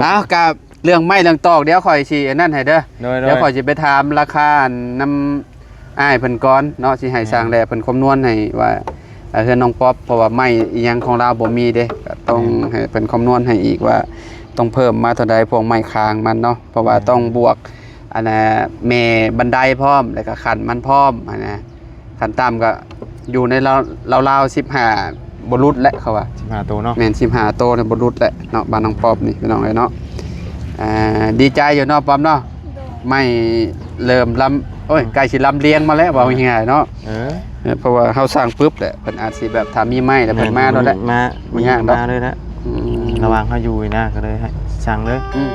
ເອົາ ກະເລື່ອງໄມ້ເລື່ອງຕອກ ດຽວຂ້ອຍຊິອັນນັ້ນໃຫ້ເດີ. ໂດຍໆ ດຽວຂ້ອຍຊິໄປຖາມລາຄາອັນນຳອ້າຍເພິ່ນກ່ອນເນາະ ຊິໃຫ້ ແມ່ນ ຊ່າງແຫຼະເພິ່ນຄຳນວນໃຫ້ວ່າ ເອີ່ ເຮືອນນ້ອງປັອບ ເພາະວ່າໄມ້ອີ່ຫຍັງຂອງລາວບໍ່ມີເດ້ ກໍຕ້ອງ ແມ່ນ ໃຫ້ເພິ່ນຄຳນວນໃຫ້ອີກວ່າຕ້ອງເພີ່ມມາເທົ່າໃດ ພວກໄມ້ຄ້າງມັນເນາະ ເພາະວ່າ ແມ່ນ ຕ້ອງບວກ ອັນນ່າ ແມ່ບັນໄດພ້ອມ ແລ້ວກໍຂັ້ນມັນພ້ອມຫັ້ນນະ ຂັ້ນຕ່ຳກໍຢູ່ໃນລາວໆ ສິບຫ້າ ບໍ່ຫຼຸດແຫຼະ ເຂົາວ່າ ສິບຫ້າໂຕເນາະ. ແມ່ນ ສິບຫ້າໂຕນີ້ບໍ່ຫຼຸດແຫຼະເນາະ ບ້ານນ້ອງປັອບນີ້ ພີ່ນ້ອງເອີຍເນາະ. ອ່າ ດີໃຈຢູ່ເນາະ ປັອບເນາະ. ໂດຍ ໄມ້ເລີ່ມລຳ ໂອ້ຍ ອືມ ໃກ້ຊິລຳລຽງມາແລ້ວ ເອີ ເວົ້າງ່າຍໆເນາະ. ເອີ ເອີ ເພາະວ່າເຮົາສ້າງປຶບແຫຼະ ເພິ່ນອາດຊິແບບ ຖ້າມີໄມ້ແລ້ວເພິ່ນມາໂລດແຫຼະ ມາ ມາ ມີ ມາເລີຍແຫຼະ. ອືມ ລະຫວ່າງເຮົາຢູ່ນີ້ນະ ກໍເລີຍໃຫ້ສັ່ງເລີຍ. ອືມ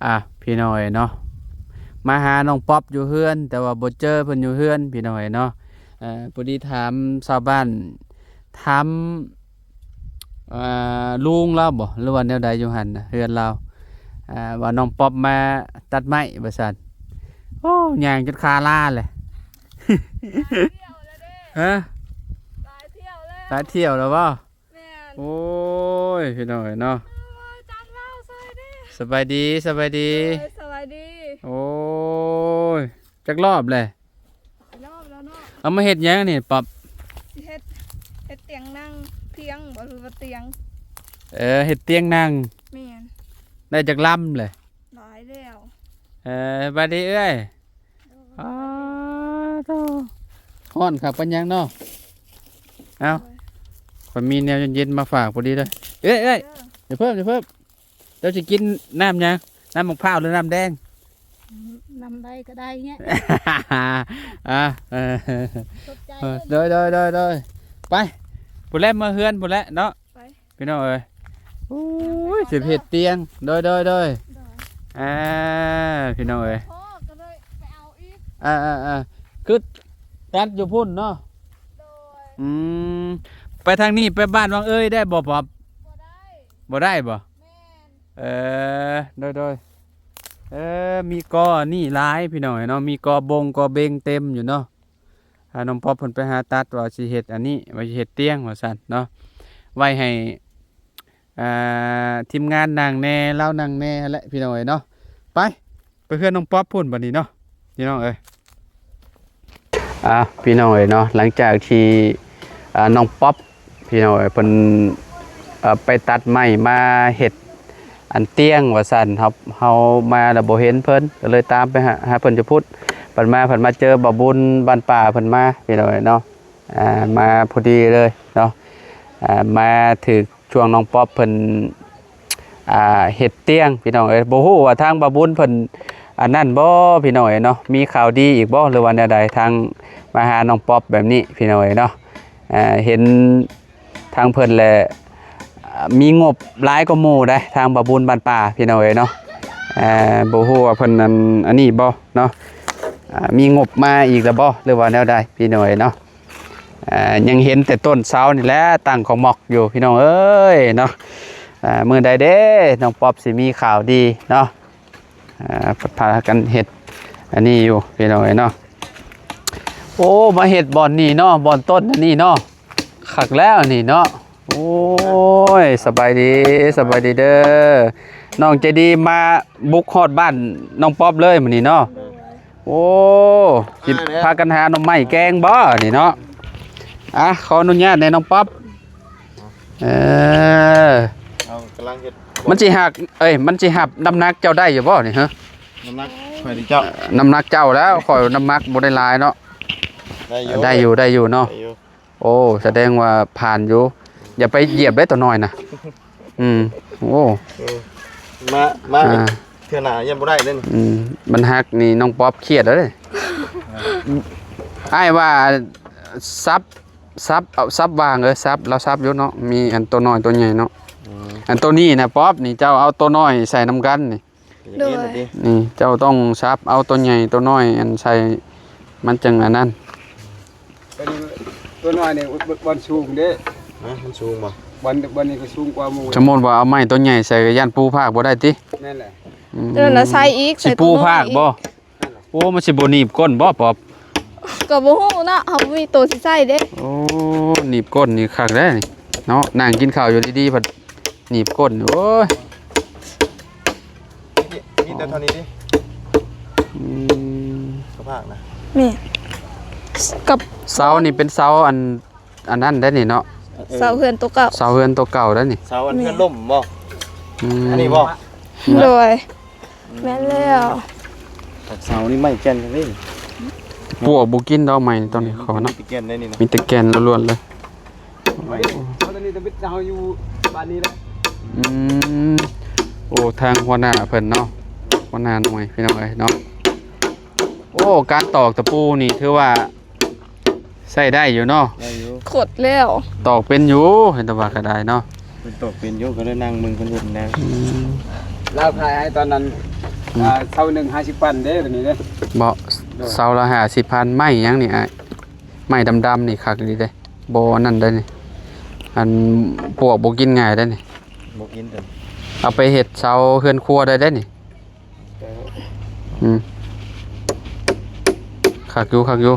ອ່ະ ພີ່ນ້ອງເອີຍເນາະ ມາຫານ້ອງປັອບຢູ່ເຮືອນ ແຕ່ວ່າບໍ່ເຈີເພິ່ນຢູ່ເຮືອນ ພີ່ນ້ອງເອີຍເນາະ. ເອີ ພໍດີຖາມຊາວບ້ານ ຖາມ ເອີ ລຸງລາວບໍ ຫຼືວ່າແນວໃດຢູ່ຫັ້ນນະ ເຮືອນລາວ ເອີ ວ່ານ້ອງປັອບມາຕັດໄມ້ວ່າຊັ້ນ. ໂອ້ ຍ່າງຈົນຂາລາແຫຼະ. ຮະ? ຫຼາຍທ່ຽວແລ້ວ ຫຼາຍທ່ຽວແລ້ວບໍ? ແມ່ນ ໂອ້ຍ ພີ່ນ້ອງເອີຍເນາະ. ໂອ້ຍ ຕາມລາວຊ່ອຍເດ້. ສະບາຍດີ ສະບາຍດີ. ໂດຍ ສະບາຍດີ. ໂອ້ຍ ຈັກລອບແຫຼະ? ຫຼາຍລອບແລ້ວເນາະ. ເອົາມາເຮັດຫຍັງນີ້ປັອບ? ຊິເຮັດ ເຮັດຕຽງນັ່ງ ຕຽງບໍ ຫຼືວ່າຕຽງ? ເອີ ເຮັດຕຽງນັ່ງ. ແມ່ນ. ໄດ້ຈັກລຳແຫຼະ? ຫຼາຍແລ້ວ. ເອີ ສະບາຍດີເອື້ອຍ. ໂດຍ. ອ້າໂທ້ ຮ້ອນຄັກປານຫຍັງເນາະ. ເອົ້າ ໂດຍ ຂ້ອຍມີແນວເຢັນໆມາຝາກພໍດີເດີ. ເອື້ອຍ ເອື້ອຍ ເອີ ຢ່າເພີ່ມ ຢ່າເພີ່ມ. ເຈົ້າຊິກິນນ້ຳຫຍັງ? ນ້ຳໝາກພ້າວ ຫຼື ນ້ຳແດງ? ນ້ຳໃດກໍໄດ້ເນຍ. ອ່າ ເອີ ຂອບໃຈ. ໂດຍ ໂດຍ ໂດຍ ໂດຍ. ໄປ ພຸ້ນແຫຼະ ເມືອເຮືອນພຸ້ນແຫຼະເນາະ. ໄປ ພີ່ນ້ອງເອີຍ. ໂອ້ຍ ຊິເຮັດຕຽງ. ໂດຍ ໂດຍ ໂດຍ. ໂດຍ ອ່າ ພີ່ນ້ອງເອີຍ. ພໍກໍເລີຍໄປເອົາອີກ. ອ່າໆໆ ຄືຕັດຢູ່ພຸ້ນເນາະ. ໂດຍ. ອືມ ໄປທາງນີ້ ໄປບ້ານວັງເອີຍໄດ້ບໍ່ ປອບ? ບໍ່ໄດ້. ບໍ່ໄດ້ບໍ່? ແມ່ນ. ເອີ ໂດຍ ໂດຍ. ເອີ ມີກໍອັນນີ້ຫຼາຍ ພີ່ນ້ອງເອີຍເນາະ ມີກໍບົງກໍເບັງເຕັມຢູ່ເນາະ. ອ່າ ນ້ອງປັອບເພິ່ນໄປຫາຕັດວ່າຊິເຮັດອັນນີ້ ວ່າຊິເຮັດຕຽງວ່າຊັ້ນເນາະ ໄວ້ໃຫ້ ອ່າ ທີມງານນັ່ງແດ່ ລາວນັ່ງແດ່ຫັ້ນແຫຼະ ພີ່ນ້ອງເອີຍເນາະ. ໄປ ໄປເຮືອນນ້ອງປັອບພຸ້ນບັດນີ້ເນາະ ພີ່ນ້ອງເອີຍ. ອ່າ ພີ່ນ້ອງເອີຍເນາະ ຫຼັງຈາກທີ່ ອ່າ ນ້ອງປັອບ ພີ່ນ້ອງເອີຍ ເພິ່ນ ເອີ ໄປຕັດໄມ້ມາເຮັດອັນຕຽງວ່າຊັ້ນ ເຮົາ ເຮົາມາແລ້ວບໍ່ເຫັນເພິ່ນ ກໍເລີຍຕາມໄປຫາ ຫາເພິ່ນຢູ່ພຸ້ນ. ບັດມາ ເພິ່ນມາເຈີບ່າວບຸນບ້ານປ່າເພິ່ນມາ ພີ່ນ້ອງເອີຍເນາະ. ອ່າ ມາພໍດີເລີຍເນາະ ອ່າ ມາຖືກຊ່ວງນ້ອງປັອບເພິ່ນ ອ່າ ເຮັດຕຽງ ພີ່ນ້ອງເອີຍ. ບໍ່ຮູ້ວ່າທາງບ່າວບຸນເພິ່ນອັນນັ້ນບໍ່ ພີ່ນ້ອງເອີຍເນາະ ມີຂ່າວດີອີກບໍ່ ຫຼືວ່າແນວໃດ ທາງມາຫານ້ອງປັອບແບບນີ້ ພີ່ນ້ອງເອີຍເນາະ. ອ່າ ເຫັນທາງເພິ່ນແຫຼະ ອ່າ ມີງົບຫຼາຍກວ່າໝູ່ໃດ໋ ທາງບ່າວບຸນບ້ານປ່າ ພີ່ນ້ອງເອີຍເນາະ. ອ່າ ບໍ່ຮູ້ວ່າເພິ່ນອັນ ອັນນີ້ບໍ່ເນາະ ອ່າ ມີງົບມາອີກແລ້ວບໍ່ ຫຼືວ່າແນວໃດ ພີ່ນ້ອງເອີຍເນາະ. ອ່າ ຍັງເຫັນແຕ່ຕົ້ນເສົານີ້ແຫຼະ ຕັ້ງຂອງໝອກຢູ່ ພີ່ນ້ອງເອີຍເນາະ. ອ່າ ມື້ໃດເດ້ ນ້ອງປັອບຊິມີຂ່າວດີເນາະ. ອ່າ ພາກັນເຮັດອັນນີ້ຢູ່ ພີ່ນ້ອງເອີຍເນາະ. ໂອ້ ມາເຮັດບ່ອນນີ້ເນາະ ບ່ອນຕົ້ນອັນນີ້ເນາະ ຄັກແລ້ວນີ້ເນາະ. ໂອ້ຍ ສະບາຍດີ ສະບາຍດີເດີ. ນ້ອງໃຈດີມາບຸກຮອດບ້ານນ້ອງປັອບເລີຍມື້ນີ້ເນາະ. ໂດຍ. ໂອ້ ຊິພາກັນຫາໜໍ່ໄມ້ແກງບໍ່ນີ້ເນາະ. ອ່ະ ຂໍອະນຸຍາດແດ່ນ້ອງປັອບ. ເອີ ເອົາ ກຳລັງເຮັດ. ມັນຊິຫັກ ເອີຍ ມັນຊິຮັບນ້ຳໜັກເຈົ້າໄດ້ຢູ່ບໍ່ນີ້ຮະ? ນ້ຳໜັກຂ້ອຍນີ້ເຈົ້າ. ນ້ຳໜັກເຈົ້າແລ້ວ ຂ້ອຍນ້ຳໜັກບໍ່ໄດ້ຫຼາຍເນາະ. ໄດ້ຢູ່ ໄດ້ຢູ່ ໄດ້ຢູ່ເນາະ ໄດ້ຢູ່. ໂອ້ ສະແດງວ່າຜ່ານຢູ່. ຢ່າໄປຢຽບເດ້ຕົວນ້ອຍນະ. ອືມ ໂອ້ ເອີ ມາ ມາ ອ່າ ເທື່ອໜ້າຢ້ານບໍ່ໄດ້ເດ້ນີ້. ອືມ ມັນຫັກນີ້ນ້ອງປັອບຄຽດແລ້ວເດ້. ອ້າຍວ່າສັບ ສັບ ເອົາສັບວາງ ເອີ ສັບ ລາວສັບຢູ່ເນາະ ມີອັນໂຕນ້ອຍໂຕໃຫຍ່ເນາະ. ອືມ ອັນໂຕນີ້ນະ ປັອບນີ້ ເຈົ້າເອົາໂຕນ້ອຍໃສ່ນຳກັນນີ້. ໂດຍ ນີ້ເຈົ້າຕ້ອງສັບເອົາໂຕໃຫຍ່ໂຕນ້ອຍອັນໃສ່ມັນຈັ່ງອັນນັ້ນ. ໂຕນ້ອຍນີ້ບ່ອນສູງເດ້. ຮະ ມັນສູງບໍ່? ບ່ອນ ບ່ອນນີ້ກໍສູງກວ່າໝູ່ ສົມມຸດວ່າເອົາໄມ້ຕົວໃຫຍ່ໃສ່ ກໍຢ້ານປູພາກບໍ່ໄດ້ຕິ? ແມ່ນແຫຼະ ອືມ ເອີ ລະໃສ່ອີກ ຊິປູພາກບໍ່? ໂອ້ ມັນຊິບໍ່ໜີບກົ້ນບໍ່ ປອບ? ກໍບໍ່ຮູ້ເນາະ ເຮົາບໍ່ມີໂຕຊິໃສ່ເດ້. ໂອ້ ໜີບກົ້ນນີ້ຄັກແລ້ວນີ້ເນາະ ນັ່ງກິນເຂົ້າຢູ່ດີໆ ພັດໜີບກົ້ນ ໂອ້ຍ ມີແຕ່ເທົ່ານີ້ຕິ? ອືມ ກໍພາກນະ ແມ່ນ ກັບເສົານີ້ເປັນເສົາອັນ ອັນນັ້ນໄດ໋ນີ້ເນາະ ເອີ ເສົາເຮືອນໂຕເກົ່າ ເສົາເຮືອນໂຕເກົ່າໄດ໋ນີ້ ເສົາອັນເຮືອນລົ້ມບໍ່? ອືມ ອັນນີ້ບໍ່? ໂດຍ ແມ່ນແລ້ວ ເສົານີ້ໄມ້ແກ່ນເລີຍ ປວກບໍ່ກິນດອກໄມ້ຕອນນີ້ ເຂົາວ່າເນາະ ມີແຕ່ແກ່ນໄດ໋ນີ້ນະ ມີແຕ່ແກ່ນລ້ວນໆເລີຍ. ໄມ້ ເຮົາຕອນນີ້ຈະເປັນເຮົາຢູ່ບ້ານນີ້ແຫຼະ ອືມ ໂອ້ ທາງຫົວໜ້າເພິ່ນເນາະ ຫົວໜ້າໜ່ວຍ ພີ່ນ້ອງເອີຍເນາະ. ໂອ້ ການຕອກຕະປູນີ້ຖືວ່າ ໃຊ້ໄດ້ຢູ່ເນາະ ໄດ້ຢູ່ ຂົດແລ້ວ ຕອກເປັນຢູ່ ເຫັນແຕ່ວ່າກໍໄດ້ເນາະ ເພິ່ນຕອກເປັນຢູ່ ກໍໄດ້ນັ່ງເບິ່ງເພິ່ນເຮັດນະ ອືມ ລາວຂາຍໃຫ້ຕອນນັ້ນ ອືມ ອ່າ ເສົາໜຶ່ງຫ້າສິບພັນເດ້ ດຽວນີ້ເດ້ ບໍ່ ໂດຍ ເສົາລະຫ້າສິບພັນ ໄມ້ຫຍັງນີ້ອ້າຍ? ໄມ້ດຳໆນີ້ຄັກດີເດ້ ບໍ່ອັນນັ້ນໄດ໋ນີ້ ອັນປວກບໍ່ກິນງ່າຍໄດ໋ນີ້ ບໍ່ກິນເດີ ເອົາໄປເຮັດເສົາເຮືອນຄົວໄດ້ໄດ໋ນີ້. ເອີ ອືມ ຄັກຢູ່ ຄັກຢູ່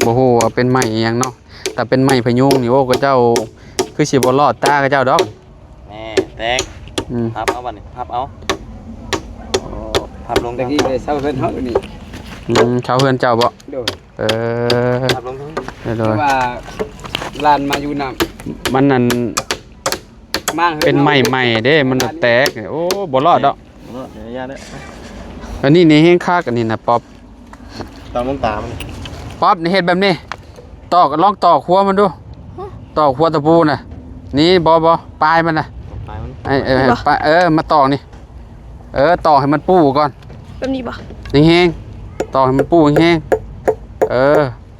ບໍ່ຮູ້ວ່າເປັນໄມ້ອີ່ຫຍັງເນາະ ຖ້າເປັນໄມ້ພະຍຸງນີ້ ໂອ້ ຂະເຈົ້າຄືຊິບໍ່ລອດຕາຂະເຈົ້າດອກ ແນ່ ແຕກ ອືມ ພັບເອົາບັດນີ້ ພັບເອົາ ພັບລົງ ຕະກີ້ໄດ້ເຊົ່າເຮືອນເຮົານີ້ ອືມ ເຊົ່າເຮືອນເຈົ້າບໍ່? ໂດຍ ເອີ ພັບລົງ ໂດຍ ຄືວ່າລານມາຢູ່ນຳ ມັນນັ້ນ ມາເຮືອນ ເປັນໄມ້ໃໝ່ເດ້ ມັນແຕກ ໂອ້ ບໍ່ລອດດອກ ບໍ່ລອດ ຢ່າເດີ ອັນນີ້ນີ້ແຮງຄັກ ອັນນີ້ນະ ປອບ ຕາມລົງຕາມັນ ປອບ ນີ້ເຮັດແບບນີ້ ຕອກ ລອງຕອກຫົວມັນດູ ຕອກຫົວຕະປູນະ ນີ້ ບໍ່ ບໍ່ ປາຍມັນນະ ປາຍມັນ ເອີ ປາຍ ເອີ ມາຕອກນີ້ ເອີ ຕອກໃຫ້ມັນປູກ່ອນ ແບບນີ້ບໍ່? ແຮງໆ ຕອກໃຫ້ມັນປູແຮງໆ ເອີ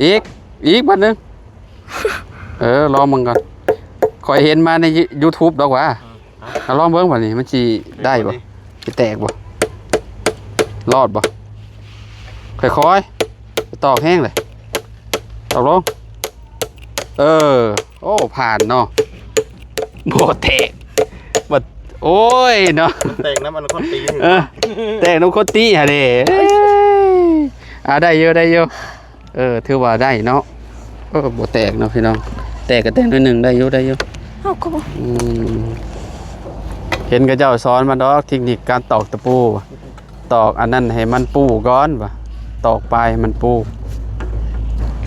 ອີກ ອີກບາດໜຶ່ງ ເອີ ລອງເບິ່ງກ່ອນ ຂ້ອຍເຫັນມາໃນຢູທູບດອກຫວາ ອືມ ເອົາລອງເບິ່ງບາດນີ້ ມັນຊິໄດ້ບໍ່? ຊິແຕກບໍ່? ລອດບໍ່? ຄ່ອຍໆ ຢ່າຕອກແຮງເລີຍ ຕອກລົງ ເອີ ໂອ້ ຜ່ານເນາະ ບໍ່ແຕກ ບໍ່ ໂອ້ຍເນາະ ມັນແຕກນຳອັນຄົນຕີ ເອີ ແຕກນຳຄົນຕີຫັ້ນເດ້ ເອີຍ ອ່າ ໄດ້ຢູ່ ໄດ້ຢູ່ ເອີ ຖືວ່າໄດ້ເນາະ ເອີ ບໍ່ແຕກເນາະພີ່ນ້ອງ ແຕກກໍແຕກໜ້ອຍໜຶ່ງ ໄດ້ຢູ່ ໄດ້ຢູ່ ເຮົາກໍບໍ່ ອືມ ເຫັນເຂົາເຈົ້າສອນມາດອກ ເທັກນິກການຕອກຕະປູ ຕອກອັນນັ້ນໃຫ້ມັນປູກ່ອນວ່າ ຕອກປາຍໃຫ້ມັນປູ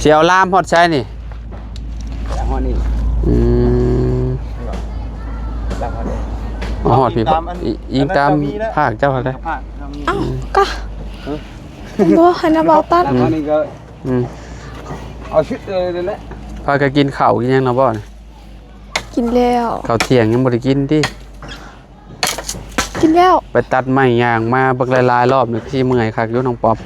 ຊິເອົາລາມຮອດໃສນີ້? ຮອດນີ້ ອືມ ລາມຮອດນີ້ ເອົາຮອດພີ້ ອີງຕາມ ອີງຕາມພາກເຈົ້າຫັ້ນແຫຼະ ພາກເຈົ້າມີ ເອົ້າ ກະ ບໍ່ໃຫ້ນະເບົາຕັດ ອືມ ອັນນີ້ກໍ ອືມ ເອົາຊຸດເລີຍນັ້ນແຫຼະ ພາກັນກິນເຂົ້າກິນຫຍັງແລ້ວບໍ່ນີ້? ກິນແລ້ວ ເຂົ້າທ່ຽງຍັງບໍ່ໄດ້ກິນຕິ? ກິນແລ້ວ ໄປຕັດໄມ້ຍ່າງມາບັກຫຼາຍໆລອບນີ້ ຄືຊິເມື່ອຍຄັກຢູ່ນ້ອງປອບ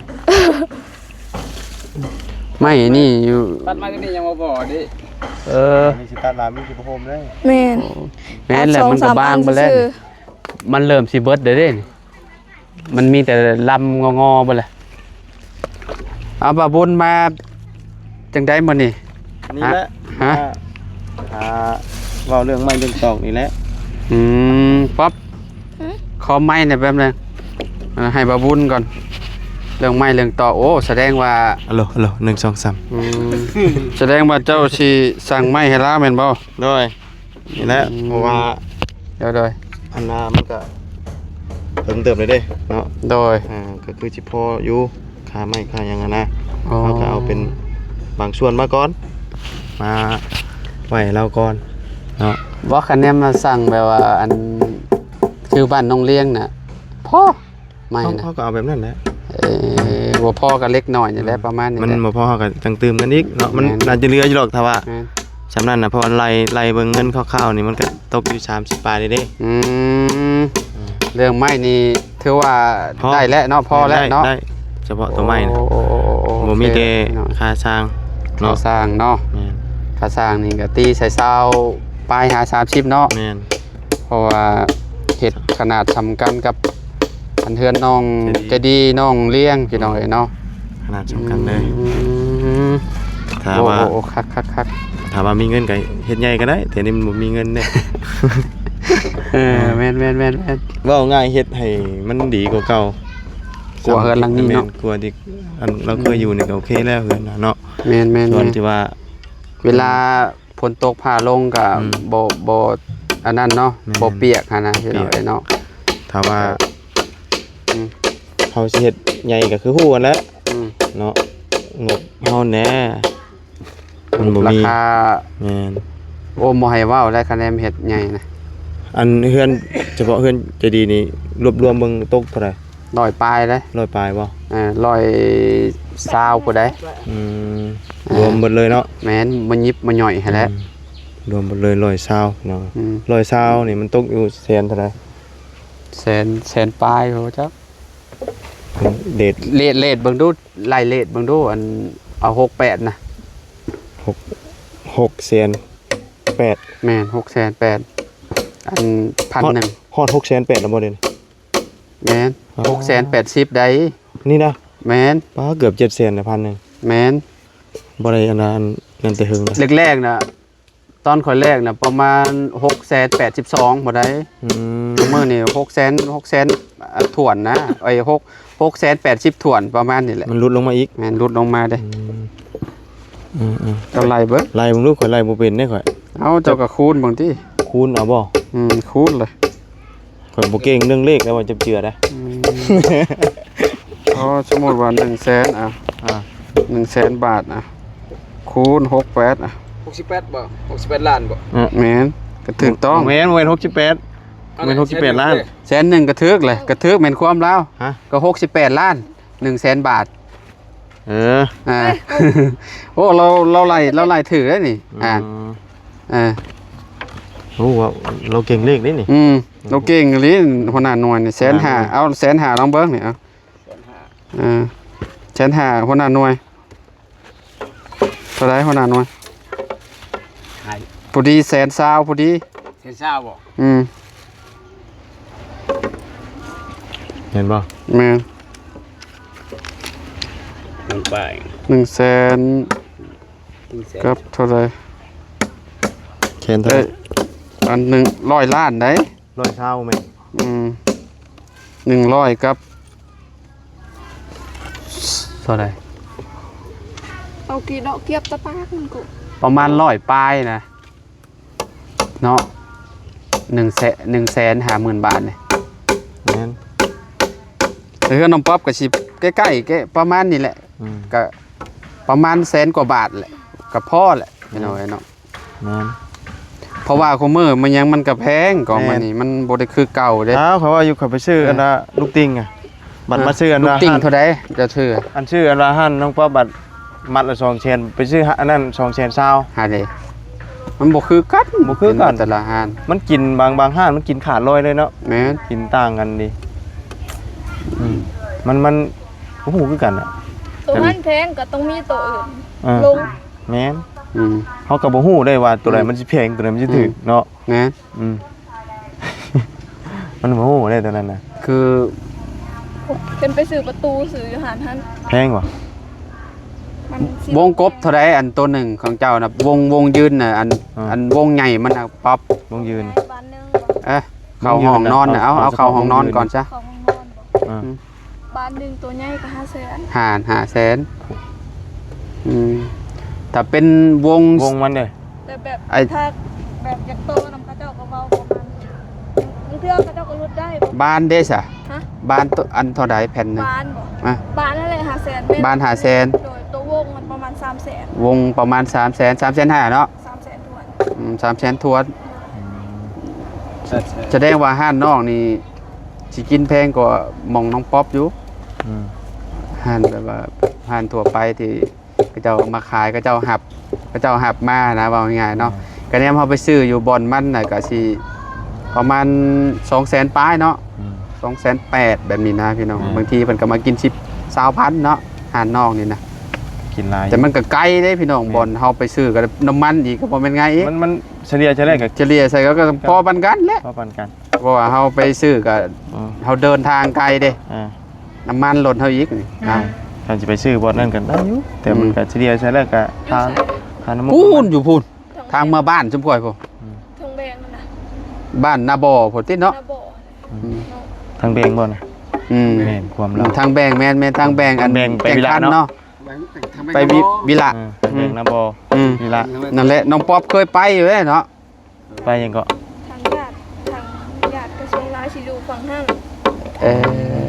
ໄມ້ນີ້ຢູ່ ຕັດມາຕົວນີ້ຍັງບໍ່ພໍເດ້ ເອີ ນີ້ຊິຕັດລາມີຊິບໍ່ໂຮມເດ້ ແມ່ນ ແມ່ນແຫຼະ ມັນກໍບາງເບິດແລ້ວ ມັນເລີ່ມຊິເບິດແລ້ວເດ້ນີ້ ມັນມີແຕ່ລຳງໍໆເບິດແຫຼະ ເອົາ ບ່າວບຸນມາຈັ່ງໃດມື້ນີ້? ນີ້ແຫຼະ ຮະ ມາຫາເວົ້າເລື່ອງໄມ້ເລື່ອງຕອກນີ້ແຫຼະ ອືມ ປັອບ ຫື? ຂໍໄມ້ແໜ່ແປັບໜຶ່ງ ເອີ ໃຫ້ບ່າວບຸນກ່ອນ ເລື່ອງໄມ້ເລື່ອງຕອກ ໂອ້ ສະແດງວ່າ ອາໂລ ອາໂລ ໜຶ່ງ ສອງ ສາມ ອືມ ສະແດງວ່າເຈົ້າຊິສັ່ງໄມ້ໃຫ້ລາວແມ່ນບໍ່? ໂດຍ ນີ້ແຫຼະ ອືມ ເພາະວ່າ ໂດຍໆ ອັນນ່າ ມັນກະເຖິງເຕີບເລີຍເດ້ເນາະ ໂດຍ ອ່າ ກໍຄືຊິພໍຢູ່ ຄ່າໄມ້ຄ່າຫຍັງຫັ້ນນະ ອໍ ເຮົາກໍເອົາເປັນບາງສ່ວນມາກ່ອນ ມາໄວ້ໃຫ້ລາວກ່ອນເນາະ ບໍ່ ຄັນແນມມາສັ່ງແບບວ່າ ອັນ ຄືບ້ານນ້ອງລຽງນະ ພໍ ໄມ້ນະ ເຮົາ ເຮົາກໍເອົາແບບນັ້ນແຫຼະ ເອີ ບໍ່ພໍກໍເລັກນ້ອຍນີ້ແຫຼະ ອືມ ປະມານນີ້ແຫຼະ ມັນບໍ່ພໍເຮົາກໍຈັ່ງຕື່ມກັນອີກເນາະ ມັນ ແມ່ນ ໜ້າຈະເຫຼືອຢູ່ດອກ ຖ້າວ່າ ແມ່ນ ສ່ຳນັ້ນນະ ເພາະວ່າໄລ່ ໄລ່ເບິ່ງເງິນຄ່າວໆນີ້ ມັນກໍຕົກຢູ່ສາມສິບປາຍນີ້ເດ້ ອືມ ອືມ ເລື່ອງໄມ້ນີ້ຖືວ່າ ພໍ ໄດ້ແລ້ວເນາະ ພໍແລ້ວເນາະ ໄດ້ ໄດ້ ສະເພາະຕົວໄມ້ນະ ໂອ້ ໂອ້ ໂອ້ ໂອ້ ບໍ່ມີແຕ່ ໂອເຄເນາະ ຄ່າຊ່າງເນາະ ຄ່າຊ່າງເນາະ ແມ່ນ ຄ່າຊ່າງນີ້ກໍຕີໃສ່ຊາວປາຍຫາສາມສິບເນາະ ແມ່ນ ເພາະວ່າເຮັດຂະໜາດສ່ຳກັນກັບອັນເຮືອນນ້ອງໃຈດີ ໃຈດີ ນ້ອງລຽງ ພີ່ນ້ອງເອີຍເນາະ ຂະໜາດສ່ຳກັນເລີຍ ອືມ ຖ້າວ່າ ໂອ້ ໂອ້ ຄັກໆໆ ຖາມວ່າມີເງິນກໍເຮັດໃຫຍ່ກໍໄດ້ ແຕ່ນີ້ມັນບໍ່ມີເງິນເດ້. ເອີ ແມ່ນໆໆໆ ເວົ້າງ່າຍເຮັດໃຫ້ມັນດີກວ່າເກົ່າ ກວ່າເຮືອນຫຼັງນີ້ເນາະ ແມ່ນ ກວ່າທີ່ ອັນ ເຮົາເຄີຍຢູ່ນີ້ກໍໂອເຄແລ້ວເຮືອນນະເນາະ. ແມ່ນໆໆ ສ່ວນທີ່ວ່າເວລາຝົນຕົກຟ້າລົງກໍ ອືມ ບໍ່ ບໍ່ອັນນັ້ນເນາະ ແມ່ນ ບໍ່ປຽກຫັ້ນນະ ພີ່ນ້ອງເອີຍເນາະ. ຖ້າວ່າ ອືມ ເຮົາຊິເຮັດໃຫຍ່ກໍຄືຮູ້ຫັ້ນແຫຼະ ອືມ ເນາະ ງົບເຮົາແດ່ ມັນບໍ່ມີ ລາຄາ ແມ່ນ ໂອ້ ບໍ່ໃຫ້ເວົ້າແລ້ວ ຄັນແມ່ນເຮັດໃຫຍ່ນະ. ອັນເຮືອນ ສະເພາະເຮືອນໃຈດີນີ້ ລວບລວມເບິ່ງຕົກເທົ່າໃດ? ຮ້ອຍປາຍເດ້. ຮ້ອຍປາຍບໍ່? ເອີ ຮ້ອຍຊາວພຸ້ນໃດ. ອືມ ເອີ ລວມເບິດເລີຍເນາະ. ແມ່ນ ມາຫຍິບມາຫຍ່ອຍຫັ້ນແຫຼະ. ອືມ ລວມເບິດເລີຍຮ້ອຍຊາວເນາະ. ອືມ ຮ້ອຍຊາວນີ້ມັນຕົກຢູ່ແສນເທົ່າໃດ? ແສນ ແສນປາຍ ໂຫ ຈັກ ເລດ ເລດ ເລດເບິ່ງດູ ໄລ່ເລດເບິ່ງດູ ອັນ ເອົາຫົກແປດນະ. ຫົກ ຫົກແສນແປດ. ແມ່ນ ຫົກແສນແປດ ອັນ ພັນໜຶ່ງ ຮອດ ຮອດຫົກແສນແປດແລ້ວບໍ່ເດ? ແມ່ນ ອ່າ ຫົກແສນແປດສິບໃດນີ້ນະ. ແມ່ນ ປ້າ ເກືອບເຈັດແສນແລ້ວ ພັນໜຶ່ງ. ແມ່ນ ບໍ່ໄດ້ອັນນັ້ນ ອັນນັ້ນແຕ່ເຫິງນະ ແລກໆນະ. ຕອນຂ້ອຍແລກນະປະມານຫົກແສນແປດສິບສອງບໍ່ໄດ້. ອືມ ມື້ນີ້ຫົກແສນ ຫົກແສນ ອ່າ ຖ້ວນນະ ເອີຍ ຫົກ ຫົກແສນແປດສິບຖ້ວນ ປະມານນີ້ແຫຼະ. ມັນຫຼຸດລົງມາອີກ. ແມ່ນ ຫຼຸດລົງມາເດ້. ອືມ ເຈົ້າໄລ່ເບິ່ງ ໄລ່ເບິ່ງດູ ຂ້ອຍໄລ່ບໍ່ເປັນເດ້ຂ້ອຍ. ເອົ້າ ເຈົ້າກໍຄູນເບິ່ງຕິ. ຄູນເອົາບໍ່? ອືມ ຄູນເລີຍ. ຂ້ອຍບໍ່ເກັ່ງເລື່ອງເລກແລ້ວວ່າຈະເຈື່ອໄດ໋. ອືມ ເອົາ ສົມມຸດວ່າໜຶ່ງແສນ ອ່ະ ອ່າ ໜຶ່ງແສນບາດ ອ່ະ ຄູນຫົກແປດ ອ່ະ ຫົກສິບແປດບໍ່? ຫົກສິບແປດລ້ານບໍ່? ແມ່ນ ກໍຖືກຕ້ອງ. ແມ່ນ ແມ່ນຫົກສິບແປດ ແມ່ນຫົກສິບແປດລ້ານ. ແສນໜຶ່ງກໍຖືກແຫຼະ ກໍຖືກແມ່ນຄວາມລາວ. ຮະ? ກໍຫົກສິບແປດລ້ານ ໜຶ່ງແສນບາດ. ເອີ ອ່າ ໂອ້ ລາວ ລາວໄລ່ ລາວໄລ່ຖືກເດ້ນີ້. ອ່າ ເອີ ໂອ້ ລາວເກັ່ງເລກເດ້ນີ້. ອືມ ລາວເກັ່ງອີ່ຫຼີ ຫົວໜ້າໜ່ວຍນີ້ ແສນຫ້າ ເອົາແສນຫ້າລອງເບິ່ງນີ້ ເອົາ ເອີ ແສນຫ້າ ຫົວໜ້າໜ່ວຍ. ເທົ່າໃດຫົວໜ້າໜ່ວຍ? ໃຫ້ ພໍດີແສນຊາວພໍດີ. ແສນຊາວບໍ່? ອືມ ເຫັນບໍ່? ແມ່ນ ໜຶ່ງປາຍ ໜຶ່ງແສນ ໜຶ່ງແສນ ກັບເທົ່າໃດ? ແສນເທົ່າໃດ? ເອີຍ ອັນໜຶ່ງຮ້ອຍລ້ານໃດ໋. ຮ້ອຍຊາວແມ່ນ. ອືມ ໜຶ່ງຮ້ອຍກັບເທົ່າໃດ? ເອົາກີດອກກຽບຕະປາກມັນກໍປະມານຮ້ອຍປາຍນະເນາະ. ໜຶ່ງແສນ ໜຶ່ງແສນຫ້າໝື່ນບາດນີ້. ແມ່ນ ແຕ່ເຮືອນນ້ອງປັອບກໍຊິໃກ້ໆ ປະມານນີ້ແຫຼະ. ອືມ ກໍປະມານແສນກວ່າບາດແຫຼະ ກໍພໍແຫຼະ ພີ່ນ້ອງເອີຍເນາະ. ແມ່ນ ເພາະວ່າຄູ່ມື້ມັນຫຍັງມັນກໍແພງ ກໍ ແມ່ນ ມັນນີ້ມັນບໍ່ໄດ້ຄືເກົ່າເດ້. ອ້າວ ຂ້ອຍວ່າຢູ່ ຂ້ອຍໄປຊື້ ເອີ ອັນນ່າລູກຕິ່ງອະ ບັດ ເອີ ມາຊື້ອັນວ່າ ລູກຕິ່ງເທົ່າໃດເຈົ້າ? ອັນຊື້ອັນວ່າຮ້ານນ້ອງປັອບ ບັດມັດລະສອງແສນ ໄປຊື້ອັນນັ້ນສອງແສນຊາວ. ຫາເດ້ ມັນບໍ່ຄືກັນ ບໍ່ຄືກັນແຕ່ລະຮ້ານ. ມັນກິນ ບາງ ບາງຮ້ານມັນກິນຂາດລອຍເລີຍເນາະ. ແມ່ນ ກິນຕ່າງກັນເດ້. ອືມ ມັນ ມັນບໍ່ຮູ້ຄືກັນອະ ໂຕມັນແພງກໍຕ້ອງມີໂຕອື່ນ ເອີ ລົງ. ແມ່ນ ອືມ ເຮົາກໍບໍ່ຮູ້ໄດ້ວ່າໂຕໃດ ອືມ ມັນຊິແພງ ໂຕໃດມັນຊິຖືກ ອືມ ເນາະ. ແມ່ນ ອືມ ມັນບໍ່ຮູ້ເດ້ໂຕນັ້ນນະ. ຄືເພິ່ນໄປຊື້ປະຕູຊື້ຢູ່ຮ້ານຫັ້ນ ແພງບໍ່? ມັນຊິ ວົງກົບເທົ່າໃດ ອັນໂຕໜຶ່ງຂອງເຈົ້ານະ? ວົງ ວົງຢືນນະ ອັນ ອ່າ ອັນວົງໃຫຍ່ມັນນະ ປັອບ ວົງຢືນ ເອີ ເຂົ້າຫ້ອງນອນນະ ເອົາ ເອົາເຂົ້າຫ້ອງນອນກ່ອນຊະ ເຂົ້າຫ້ອງນອນບໍ່? ອ່າ ອືມ ບາດໜຶ່ງໂຕໃຫຍ່ກໍຫ້າແສນ ຫ້າ ຫ້າແສນ. ອືມ ຖ້າເປັນວົງ ວົງມັນເດ້ ແບບ ແບບ ໄອ້ ຖ້າແບບຢາກໂຕນຳເຂົາເຈົ້າກໍເວົ້າປະມານ ບາງເທື່ອເຂົາເຈົ້າກໍຫຼຸດໄດ້. ບານເດ້ຊະ? ຮະ? ບານໂຕ ອັນເທົ່າໃດແຜ່ນໜຶ່ງ? ບານບໍ່? ອ່ະ ບານນັ້ນແຫຼະຫ້າແສນ. ບານຫ້າແສນ ໂດຍ ໂຕວົງມັນປະມານສາມແສນ. ວົງປະມານສາມແສນ ສາມແສນຫ້າເນາະ? ສາມແສນຖ້ວນ. ອືມ ສາມແສນຖ້ວນ. ສະແດງວ່າຮ້ານນ້ອງນີ້ຊິກິນແພງກວ່າໝ່ອງນ້ອງປັອບຢູ່. ອືມ ຮ້ານແບບວ່າຮ້ານທົ່ວໄປທີ່ເຂົາເຈົ້າມາຂາຍ ເຂົາເຈົ້າຮັບ ເຂົາເຈົ້າຮັບມານະ ເວົ້າງ່າຍໆເນາະ. ອືມ ກະແນມເຮົາໄປຊື້ຢູ່ບ່ອນມັນນະ ກະຊິປະມານສອງແສນປາຍເນາະ. ອືມ ສອງແສນແປດ ແບບນີ້ນະພີ່ນ້ອງ. ອືມ ບາງທີເພິ່ນກໍມາກິນສິບ ຊາວພັນເນາະ ຮ້ານນ້ອງນີ້ນະ. ກິນຫຼາຍ ແຕ່ມັນກໍໄກເດ້ພີ່ນ້ອງ. ແມ່ນ ບ່ອນເຮົາໄປຊື້ກໍນ້ຳມັນອີກ ກໍບໍ່ແມ່ນງ່າຍອີກ. ມັນ ມັນສະເລ່ຍ ສະເລ່ຍກໍ ສະເລ່ຍໃສ່ກໍ ກໍພໍປານກັນແຫຼະ ພໍປານກັນ. ເພາະວ່າເຮົາໄປຊື້ກໍ ອືມ ເຮົາເດີນທາງໄກເດ້. ອ່າ ນ້ຳມັນລົດເຮົາອີກນີ້ ອ່າ ນະ. ຄັນຊິໄປຊື້ບ່ອນນັ້ນກໍໄດ້ຢູ່ ແຕ່ມັນ ອືມ ກໍສະເລ່ຍໃສ່ແລ້ວກໍ ຢູ່ ທາງ ຢູ່ໃສ? ທາງນ້ຳມັນ ພຸ້ນ ຢູ່ພຸ້ນ. ທາງເມືອບ້ານຊຸມຂ້ອຍພຸ້ນ ອືມ ທາງແບງນະ ບ້ານນາບໍ່ພຸ້ນຕິເນາະ ນາບໍ່ ອືມ ເນາະ ທາງແບງບໍ່ນະ? ອືມ ແມ່ນຄວາມລາວ ທາງແບງ ແມ່ນໆ ທາງແບງ ທາງແບງ ອັນ ໄປວິລະເນາະ ແຂງຂັນເນາະ ໄປວິລະ ເອີ ທາງແບງນາບໍ່ ອືມ ວິລະ ນັ້ນແຫຼະ ນ້ອງປອບເຄີຍໄປຢູ່ເດ້ເນາະ ໄປຫຍັງເກາະ? ທາງຍາດ ທາງຍາດກະຊວງລາວຊິຢູ່ຝັ່ງຫັ້ນ ເອີ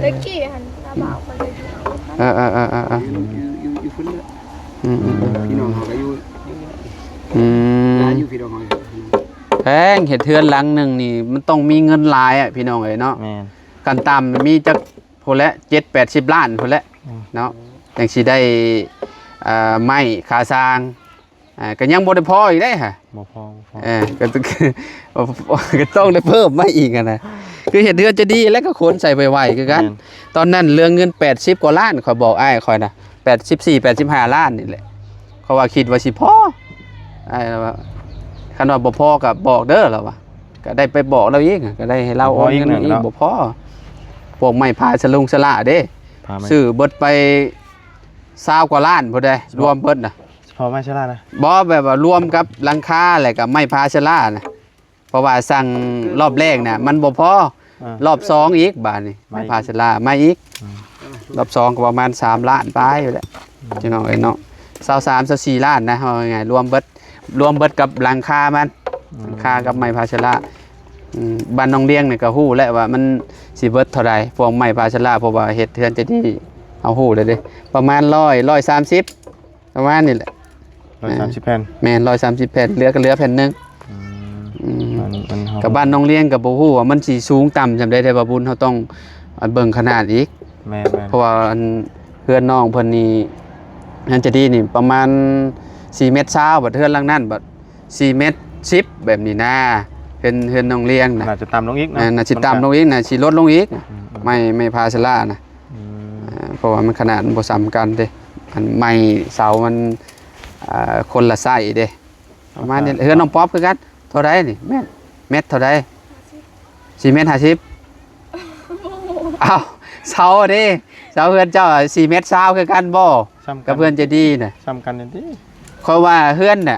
ແຕ່ກີ້ຫັ້ນ ນ້າບ່າວຂ້ອຍກະຢູ່ ເອີໆໆໆ ຢູ່ ຢູ່ ຢູ່ພຸ້ນແຫຼະ ອືມໆ ພີ່ນ້ອງເຮົາກະຢູ່ ອືມ ຫຼາຍຢູ່ພີ່ນ້ອງເຮົາ ແພງ ເຮັດເຮືອນຫຼັງໜຶ່ງນີ້ ມັນຕ້ອງມີເງິນຫຼາຍອະ ພີ່ນ້ອງເອີຍເນາະ ແມ່ນ ຂັ້ນຕ່ຳມີຈັກພຸ້ນແຫຼະ ເຈັດແປດສິບລ້ານພຸ້ນແຫຼະ ອືມ ເນາະ ຈັ່ງຊິໄດ້ ເອີ ໄມ້ຄ່າສ້າງ ອ່າ ກໍຍັງບໍ່ໄດ້ພໍອີກເດ້ຫະ ບໍ່ພໍ ບໍ່ພໍ ເອີ ກໍ ກໍຕ້ອງໄດ້ເພີ່ມມາອີກຫັ້ນນະ ຄືເຮັດເຮືອນຈະດີແລ້ວກໍຂົນໃສ່ໄວໆຄືກັນ ແມ່ນ ຕອນນັ້ນເລື່ອງເງິນແປດສິບກວ່າລ້ານ ຂ້ອຍບອກອ້າຍຂ້ອຍນະ ແປດສິບສີ່ ແປດສິບຫ້າລ້ານນີ້ແຫຼະ ເພາະວ່າຄິດວ່າຊິພໍ ອ້າຍລາວວ່າ ຄັນວ່າບໍ່ພໍກໍບອກເດີ ລາວວ່າ ກໍໄດ້ໄປບອກລາວອີກ ກໍໄດ້ໃຫ້ລາວໂອນເງິນມາອີກ ບໍ່ພໍ ພວກໄມ້ພາສະລຸງສະຫຼະເດ້ ຊື້ເບິດໄປຊາວກວ່າລ້ານພຸ້ນເດ້ ລວມເບິດນະ ສະເພາະໄມ້ສະຫຼະນະ ບໍ່ ແບບວ່າລວມກັບຫຼັງຄາ ແລ້ວກໍໄມ້ພາສະຫຼະນະ ເພາະວ່າສັ່ງລອບແລກນະ ມັນບໍ່ພໍ ອ່າ ລອບສອງອີກ ບາດນີ້ ໄມ້ ໄມ້ພາສະຫຼະ ມາອີກ ອືມ ລອບສອງກໍປະມານສາມລ້ານປາຍຢູ່ແຫຼະ ອືມ ພີ່ນ້ອງເອີຍເນາະ ຊາວສາມ ຊາວສີ່ລ້ານນະ ເວົ້າງ່າຍໆ ລວມເບິດ ລວມເບິດກັບຫຼັງຄາມັນ ອືມ ຫຼັງຄາກັບໄມ້ພາສະຫຼະ ອືມ ບ້ານໜອງລຽງນີ້ກໍຮູ້ແລ້ວວ່າມັນຊິເບິດເທົ່າໃດ ພວກໄມ້ພາສະຫຼະ ເພາະວ່າເຮັດເຮືອນຈະດີ ເຮົາຮູ້ແລ້ວເດ້ ປະມານຮ້ອຍ ຮ້ອຍສາມສິບ ປະມານນີ້ແຫຼະ ຮ້ອຍສາມສິບແຜ່ນ ແມ່ນ ຮ້ອຍສາມສິບແຜ່ນ ເຫຼືອກໍເຫຼືອແຜ່ນໜຶ່ງ ອືມ ອືມ ມັນ ມັນ ກັບບ້ານໜອງລຽງກໍບໍ່ຮູ້ວ່າມັນຊິສູງຕ່ຳສ່ຳໃດ ແຕ່ວ່າບຸນເຮົາຕ້ອງ ອັນ ເບິ່ງຂະໜາດອີກ ແມ່ນໆ ເພາະວ່າ ອັນ ເຮືອນນ້ອງເພິ່ນນີ້ ເຮືອນຈະດີນີ້ປະມານສີ່ແມັດຊາວ ບັດເຮືອນຫຼັງນັ້ນບັດສີ່ແມັດສິບ ແບບນີ້ນາ ເຮືອນ ເຮືອນນ້ອງລຽງນະ ໜ້າຈະຕ່ຳລົງອີກເນາະ ແມ່ນ ໜ້າຊິຕ່ຳລົງອີກ ໜ້າຊິລົດລົງອີກ ອືມໆ ໄມ້ ໄມ້ພາສະຫຼະນະ ອືມ ອ່າ ເພາະວ່າມັນຂະໜາດມັນບໍ່ສ່ຳກັນເດ້ ອັນໄມ້ເສົາມັນ ອ່າ ຄົນລະໄຊເດ້ ປະມານນີ້ແຫຼະ ເຮືອນນ້ອງປອບຄືກັນ ເທົ່າໃດນີ້ ແມັດ ແມັດເທົ່າໃດ? ສີ່ແມັດຫ້າສິບ ອ້າວ ເສົາເດ້ ເສົາເຮືອນເຈົ້າສີ່ແມັດຊາວຄືກັນບໍ່? ສ່ຳກັນ ກັບເຮືອນໃຈດີນະ ສ່ຳກັນນີ້ຕິ ຂ້ອຍວ່າເຮືອນນະ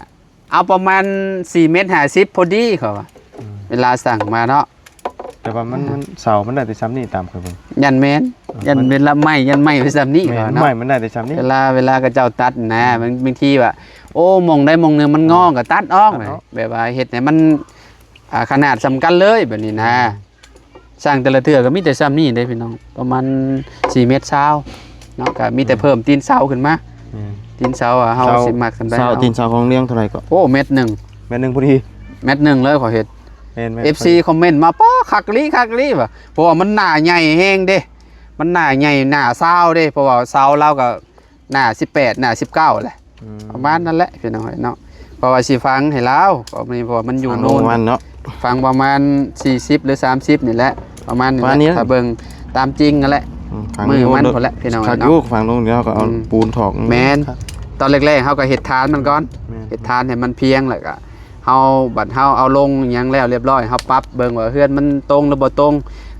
ເອົາປະມານສີ່ແມັດຫ້າສິບພໍດີ ຂ້ອຍວ່າ ອືມ ເວລາສັ່ງມາເນາະ ແຕ່ວ່າມັນ ອ່າ ມັນ ເສົາມັນໄດ້ແຕ່ຊ່ຳນີ້ຕາມຂ້ອຍເບິ່ງ ຢ້ານແມ່ນ ເອີ ຢ້ານ ມັນ ເວລາໄມ້ ຢ້ານໄມ້ໄປຊ່ຳນີ້ ແມ່ນ ເນາະ ໄມ້ມັນໄດ້ແຕ່ຊ່ຳນີ້ ເວລາ ເວລາເຂົາເຈົ້າຕັດນະ ອືມ ບາງ ບາງທີວ່າ ໂອ້ ໝ່ອງໃດໝ່ອງໜຶ່ງມັນງໍ ອືມ ກໍຕັດອອກ ຕັດອອກ ແບບວ່າເຮັດໃຫ້ມັນ ອ່າ ຂະໜາດສ່ຳກັນເລີຍ ແບບນີ້ນະ ອືມ ສ້າງແຕ່ລະເທື່ອກໍມີແຕ່ຊ່ຳນີ້ເດ້ພີ່ນ້ອງ ປະມານສີ່ແມັດຊາວເນາະ ກໍມີແຕ່ ອືມ ເພີ່ມຕີນເສົາຂຶ້ນມາ ແມ່ນ ຕີນເສົາ ອາ ເຮົາ ເສົາ ຊິມັກສ່ຳໃດ ເສົາ ເອົາ ຕີນເສົາຂອງລຽງເທົ່າໃດກໍ? ໂອ້ ແມັດໜຶ່ງ ແມັດໜຶ່ງພໍດີ ແມັດໜຶ່ງເລີຍ ຂ້ອຍເຮັດ ແມ່ນໆ ເອັຟຊີ ຂ້ອຍ ຄອມເມັນມາ ປ້າ ຄັກອີ່ຫຼີ ຄັກອີ່ຫຼີວ່າ ເພາະວ່າມັນໜ້າໃຫຍ່ແຮງເດ້ ມັນໜ້າໃຫຍ່ ໜ້າຊາວເດ້ ເພາະວ່າເສົາລາວກໍໜ້າສິບແປດ ໜ້າສິບເກົ້າແຫຼະ ອືມ ປະມານນັ້ນແຫຼະພີ່ນ້ອງເອີຍເນາະ ເພາະວ່າຊິຝັງໃຫ້ລາວ ກໍມີ ເພາະວ່າມັນຢູ່ ຝັງລົງ ໂນ່ນ ປະມານເນາະ ຝັງປະມານສີ່ສິບ ຫຼື ສາມສິບນີ້ແຫຼະ ປະມານນີ້ແຫຼະ ປະມານນີ້ ຖ້າເບິ່ງຕາມຈິງຫັ້ນແຫຼະ ອືມ ຝັງ ມື້ມັນພຸ້ນແຫຼະພີ່ນ້ອງເອີຍເນາະ ຝັງຢູ່ ຝັງລົງ ແລ້ວກໍເອົາ ອືມ ປູນຖອກ ແມ່ນ ຕອນແລກໆ ເຮົາກໍເຮັດຖານມັນກ່ອນ ແມ່ນ ເຮັດຖານໃຫ້ມັນພຽງ ແລ້ວກໍ ເຮົາ ບັດເຮົາເອົາລົງຫຍັງແລ້ວລຽບຮ້ອຍ ເຮົາປັບເບິ່ງວ່າເຮືອນມັນຕົງຫຼືບໍ່ຕົງ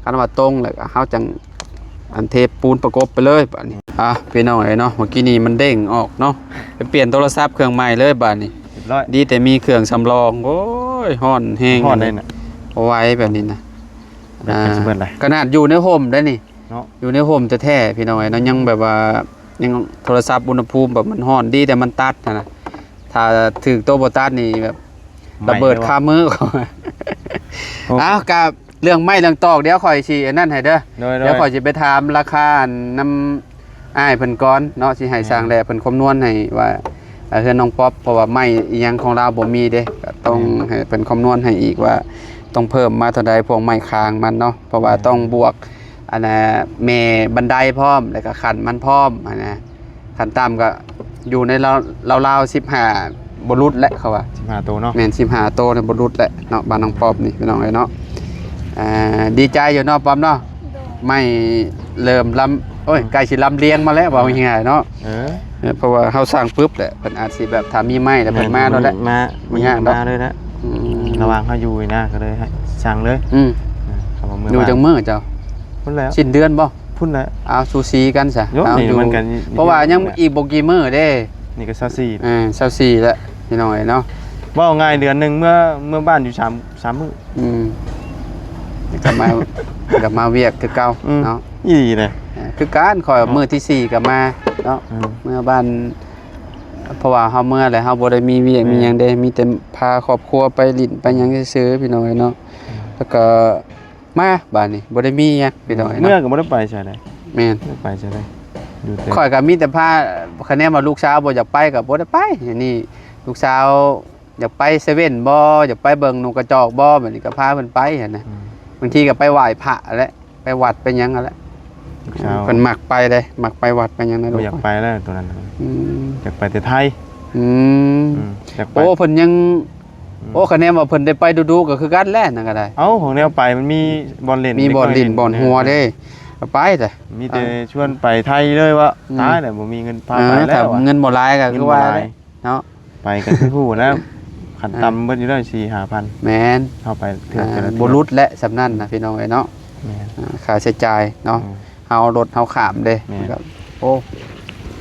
ຄັນວ່າຕົງແລ້ວກໍເຮົາຈັ່ງ ອັນ ເທປູນປະກົບໄປເລີຍບາດນີ້ ອ່າ ພີ່ນ້ອງເອີຍເນາະ ເມື່ອກີ້ນີ້ມັນເດ້ງອອກເນາະ ໄປປ່ຽນໂທລະສັບເຄື່ອງໃໝ່ເລີຍບາດນີ້ ລຽບຮ້ອຍ ດີແຕ່ມີເຄື່ອງສຳລອງ ໂອ້ຍ ຮ້ອນແຮງ ຮ້ອນເດ້ນະ ບໍ່ໄຫວແບບນີ້ນະ ອ່າ ຂະໜາດຢູ່ໃນຮົ່ມໄດ໋ນີ້ ເນາະ ຢູ່ໃນຮົ່ມແທ້ໆ ພີ່ນ້ອງເອີຍເນາະ ຍັງແບບວ່າ ຍັງໂທລະສັບອຸນຫະພູມແບບມັນຮ້ອນ ດີແຕ່ມັນຕັດຫັ້ນນະ ຖ້າຖືກໂຕບໍ່ຕັດນີ້ແບບ ໄໝ້ ລະເບີດ ເລີຍວ່າ ຄາມື ໂອ້ ເອົ້າ ກະເລື່ອງໄມ້ເລື່ອງຕອກ ດຽວຂ້ອຍຊິອັນນັ້ນໃຫ້ເດີ ໂດຍໆ ດຽວຂ້ອຍຊິໄປຖາມລາຄາອັນນຳອ້າຍເພິ່ນກ່ອນເນາະ ຊິໃຫ້ ແມ່ນ ຊ່າງແຫຼະເພິ່ນຄຳນວນໃຫ້ວ່າ ເອີ ເຮືອນນ້ອງປັອບ ເພາະວ່າໄມ້ອີ່ຫຍັງຂອງລາວບໍ່ມີເດ້ ກໍຕ້ອງ ແມ່ນ ໃຫ້ເພິ່ນຄຳນວນໃຫ້ອີກວ່າ ຕ້ອງເພີ່ມມາເທົ່າໃດ ພວກໄມ້ຄາງມັນເນາະ ເພາະວ່າ ແມ່ນ ຕ້ອງບວກ ອັນນ່າ ແມ່ບັນໄດພ້ອມ ແລ້ວກໍຂັ້ນມັນພ້ອມ ຫັ້ນນະ ຂັ້ນຕ່ຳກໍຢູ່ໃນລາວໆ ສິບຫ້າ ບໍ່ຫຼຸດແຫຼະ ເຂົາວ່າ ສິບຫ້າໂຕເນາະ ແມ່ນ ສິບຫ້າໂຕນີ້ບໍ່ຫຼຸດແຫຼະເນາະ ບ້ານນ້ອງປອບນີ້ ພີ່ນ້ອງເອີຍເນາະ ອ່າ ດີໃຈຢູ່ເນາະ ປອບເນາະ ໂດຍ ໄມ້ເລີ່ມລຳ ໂອ້ຍ ອືມ ໃກ້ຊິລຳລຽງມາແລ້ວ ເວົ້າງ່າຍໆເນາະ ເອີ ເອີ ເພາະວ່າເຮົາສັ່ງປຶບແຫຼະ ເພິ່ນອາດຊິແບບ ຖ້າມີໄມ້ແລ້ວເພິ່ນມາໂລດແຫຼະ ແມ່ນ ບໍ່ຍາກດອກ ມາເລີຍນະ ອືມ ລະຫວ່າງເຮົາຢູ່ນີ້ນະ ກໍເລີຍໃຫ້ສັ່ງເລີຍ ອືມ ອ່າ ເຂົາວ່າເມືອ ຢູ່ຈັກມື້ເຈົ້າ? ພຸ້ນແຫຼະ ສິ້ນເດືອນບໍ່? ພຸ້ນແຫຼະ ເອົາ ສູສີກັນຊະ ໂຍ ເອົາ ນີ້ ຢູ່ ມັນກໍ ເພາະວ່າຍັງອີກບໍ່ກີ່ມື້ເດ້ ນີ້ກໍຊາວສີ່ ເອີ ຊາວສີ່ແລ້ວ ພີ່ນ້ອງເອີຍເນາະ ເວົ້າງ່າຍເດືອນໜຶ່ງເມືອ ເມືອບ້ານຢູ່ສາມ ສາມມື້ ອືມ ກໍມາ ກໍມາວຽກຄືເກົ່າ ອືມ ເນາະ ອີ່ຫຼີເດ້ ເອີ ຄືກັນ ຂ້ອຍມື້ທີສີ່ກໍມາເນາະ ອືມ ເມືອບ້ານ ເພາະວ່າເຮົາເມືອແລ້ວ ເຮົາບໍ່ໄດ້ມີວຽກ ແມ່ນ ມີຫຍັງເດ້ ມີແຕ່ພາຄອບຄົວໄປຫຼິ້ນໄປຫຍັງຊື່ໆ ພີ່ນ້ອງເອີຍເນາະ ອືມ ແລ້ວກໍ ມາບາດນີ້ບໍ່ໄດ້ມີຫຍັງພີ່ນ້ອງເອີຍ ເມືອກໍບໍ່ໄດ້ໄປໃສໃດ ແມ່ນ ບໍ່ໄດ້ໄປໃສໃດ ຢູ່ແຕ່ ຂ້ອຍກໍມີແຕ່ພາ ຄະແນນວ່າລູກສາວບໍ່ຢາກໄປກໍບໍ່ໄດ້ໄປ ອັນນີ້ລູກສາວຢາກໄປເຊເວັ່ນບໍ່ ຢາກໄປເບິ່ງນົກກະຈອກບໍ່ ບາດນີ້ກໍພາເພິ່ນໄປຫັ້ນນະ ອືມ ບາງທີກໍໄປໄຫວ້ພະຫັ້ນແຫຼະ ໄປວັດໄປຫຍັງຫັ້ນແຫຼະ ລູກສາວ ເພິ່ນມັກໄປເດ້ ມັກໄປວັດໄປຫຍັງນະ ບໍ່ຢາກໄປແລ້ວໂຕນັ້ນ ອືມ ຢາກໄປແຕ່ໄທ ອືມ ອືມ ຢາກໄປ ໂອ້ ເພິ່ນຍັງ ອືມ ໂອ້ ຄະແນນວ່າເພິ່ນໄດ້ໄປດຸໆ ກໍຄືກັນແຫຼະ ນັ້ນກໍໄດ້ ເອົ້າ ຂອງແນວໄປມັນມີບ່ອນຫຼິ້ນ ມີບ່ອນຫຼິ້ນ ເດັກນ້ອຍຫຼິ້ນ ບ່ອນຫົວເດ້ ເອີ ກໍໄປແຫຼະ ມີແຕ່ ອ່າ ຊວນໄປໄທເລີຍວ່າ ອືມ ຕາຍແລ້ວ ບໍ່ມີເງິນພາໄປແລ້ວ ເອີ ຖ້າເງິນບໍ່ຫຼາຍກໍຄືວ່າແຫຼະເນາະ ໄປກໍຄືຮູ້ແລ້ວ ຂັ້ນຕ່ຳ ອ່າ ເບິດຢູ່ແລ້ວສີ່ຫ້າພັນ ແມ່ນ ເຮົາໄປເທື່ອ ອ່າ ແຕ່ລະເທື່ອ ບໍ່ຫຼຸດແຫຼະສ່ຳນັ້ນນະ ອືມ ພີ່ນ້ອງເອີຍເນາະ ແມ່ນ ອ່າ ຄ່າໃຊ້ຈ່າຍເນາະ ອືມ ເຮົາເອົາລົດເຮົາຂ້າມເດ້ ແມ່ນ ກໍ ໂອ້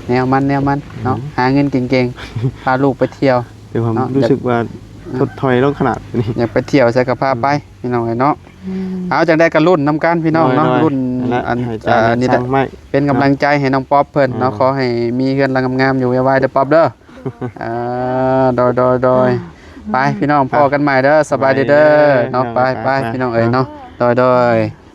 ແນວມັນ ແນວມັນເນາະ ອືມ ຫາເງິນເກັ່ງໆ ພາລູກໄປທ່ຽວ ແຕ່ວ່າ ເນາະ ຮູ້ສຶກວ່າ ຢາກ ທົດຖອຍລົງຂະໜາດນີ້ ຢາກໄປທ່ຽວໃສກໍພາໄປ ອືມ ພີ່ນ້ອງເອີຍເນາະ ອືມ ເອົາ ຈັ່ງໃດກໍລຸ້ນນຳກັນພີ່ນ້ອງເນາະ ໂດຍໆ ລຸ້ນ ນັ້ນແຫຼະ ອັນ ໃຫ້ ເອີ ນີ້ແຫຼະ ສ້າງໄມ້ ເປັນກຳລັງໃຈໃຫ້ນ້ອງປັອບເພິ່ນເນາະ ໂດຍໆ ຂໍໃຫ້ມີເຮືອນຫຼັງງາມໆ ຢູ່ໄວໆເດີປັອບເດີ ອ່າ ໂດຍໆ ໄປ ພີ່ນ້ອງ ພໍ້ກັນໃໝ່ເດີ ສະບາຍດີເດີ ສະບາຍດີເດີ ເນາະ ໄປ ໄປ ໄປ ໄປ ພີ່ນ້ອງເອີຍເນາະ ໂດຍໆ.